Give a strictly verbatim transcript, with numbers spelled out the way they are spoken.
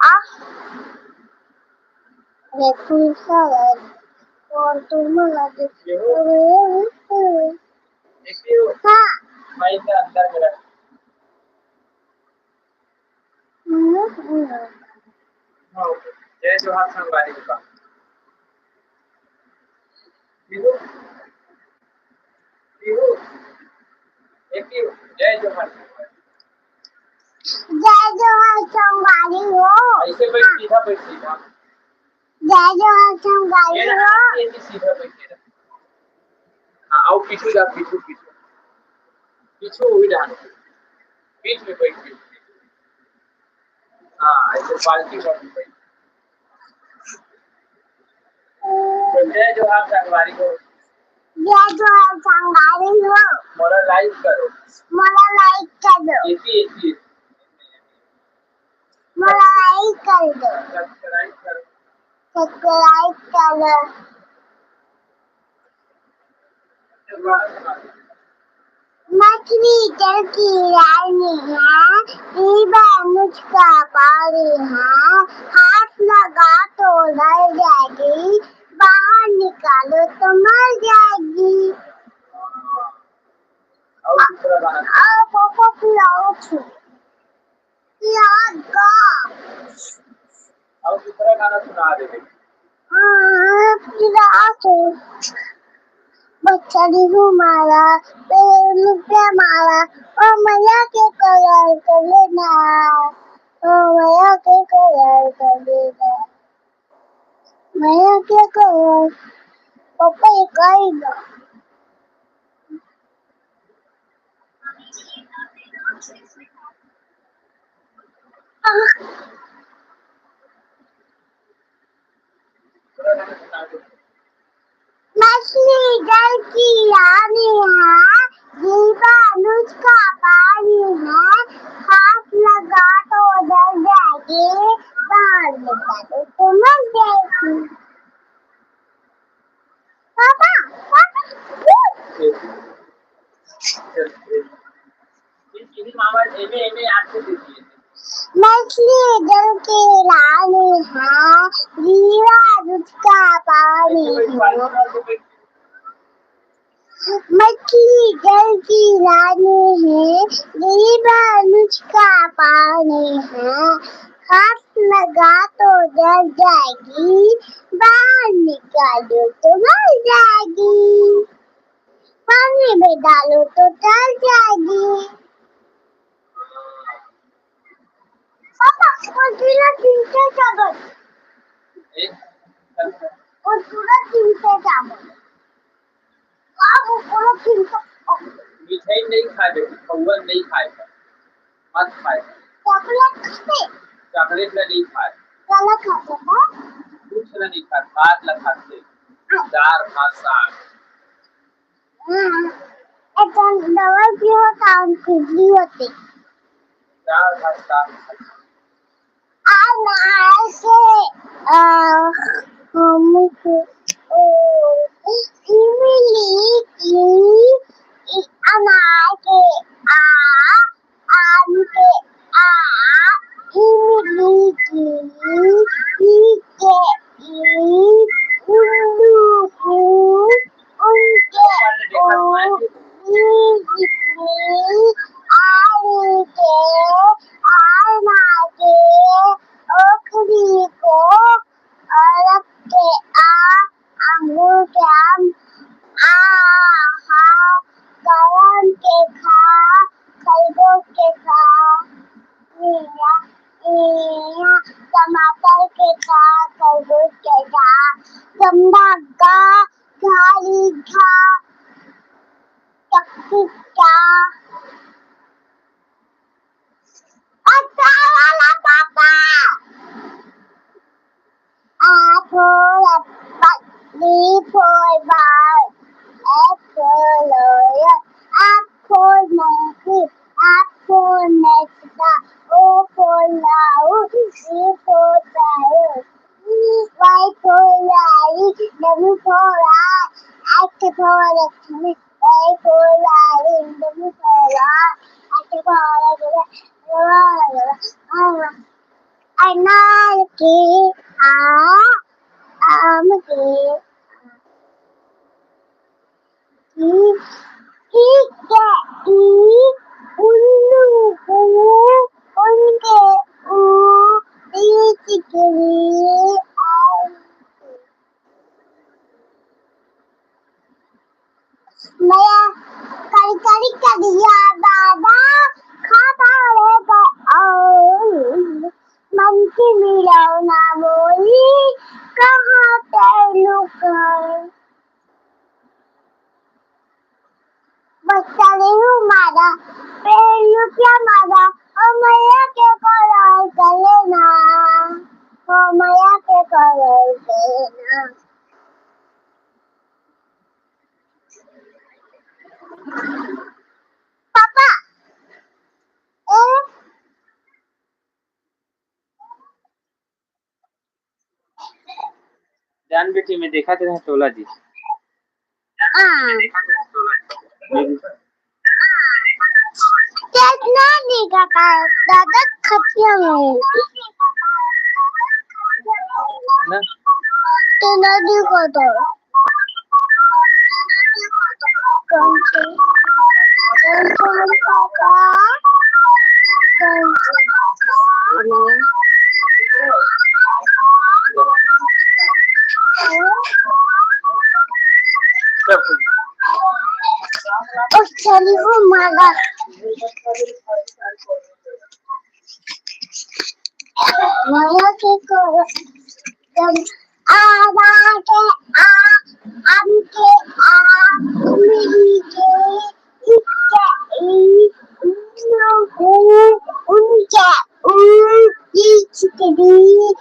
आ, ये फूल सा है, और तुम लगे। हाँ। हम्म, हम्म। हाँ, जय जोहार संगवारी हो। बिहू, बिहू, एक ही हो। जय जोहार संगवारी। जय जोहार संगवारी हो। ऐसे बैठ, सीधा बैठ, सीधा। जय जोहार संगवारी हो। ऐसे सीधा बैठ के रहो। हाँ, आओ पीछू जा, पीछू, पीछू। पीछू हुई डाल। बीच में बैठ, बीच में। हाँ, ऐसे पालकी का भी बैठ। तो जय जोहार संगवारी हो। जय जोहार संगवारी हो। मोला like करो। मोला like करो। एती, एती, एती। मोला like कर दो। Subscribe करो। Subscribe करो। मछली जल की रानी है, जीभ अनुज का पानी है, हाथ लगा तो डर जाएगी, बाहर निकालो तो मर जाएगी। और दूसरा गाना। और पापा पिलाओ छू। पिला गा। और दूसरा गाना सुना दे बेटी। हाँ, पिला तो। बच्चा ने घुमाला, पैर में पे मारा, ओ मैया के कलर कर लेना, ओ मैया के कलर कर लेना, मैया के कलर, पापा ये करेगा। मछली जल की रानी है, जीभ अनुज का पानी है, हाथ लगा तो डर जाएगी, बाहर निकालो तो मर जाएगी। पापा, पापा, ये मामा एमे, एमे याद से दे दिए। मछली जल की रानी है, जीभ अनुज का पानी है। मछली जल की रानी है, जीभ अनुज का पानी है। हाथ लगा तो डर जाएगी, बाहर निकालो तो मर जाएगी, पानी में डालो तो तैर जाएगी। पापा, वो पूरा दिन से चावल। एक वो पूरा दिन से चावल। आप वो पूरा दिन से मिठाई नहीं खाए बेटी, पौवा नहीं खाए, मत खाए। चॉकलेट खाते? चॉकलेट ला नहीं खाए। काला खाते हैं? कुछ ला नहीं खाए, भात ला खाते। हाँ। दाल, भात, साग। हाँ, एक ठन दवाई पीहो, काम खुजली होते। चार घंटा। अनार के, अ, हमको, ओ, इमली की, इ-, अनार के, आ, आम के, आ, इमली की, ई के, ई, उल्लू की, उनके, ओ, ई, जितनी, आलू के, आलमा के, ओखरी को, औरत के, आ, अंगूर के, आम, आ, हा, कलम के, खा, खरगोश के, खा, ईया, ईया, टमाटर के, खा, खरगोश के, खा, गमला, गा, गाड़ी, घा, टकटुका। अच्छा वाला papa. A for apple, B for ball, F for lion, F for monkey, H for Mexico, O for Lao, G for parrot, Y for lion, W for eye, X for X-ray, Y for lion, W for eye, अनार के आ, आम के आ, ई, ई के ई, उल्लू ऊ, उनके ऊ, रीछ के री, आ। मैं करी करी करिया दादा, खाता रे का और मन की मिलो ना बोली, कहाँ पे लुकाऊं? बच्चा नहीं हूँ मारा, पेड़ लुकिया मारा, और मैया के कोलाई कर लेना, और मैया के कोलाई कर लेना। पापा, ए, जान बेटी, मैं देखा तेरे टोला जी। हाँ। कितना निका का दादा खतिया में। ना? तो नदी को तो। कौन से? कौन से पापा? कौन से? ओ चली वो माला। माला के को, आदा के आ, आम के आ, उमली के, इ के ई, उल्लू ऊ, उनके ऊ, ई छितरी,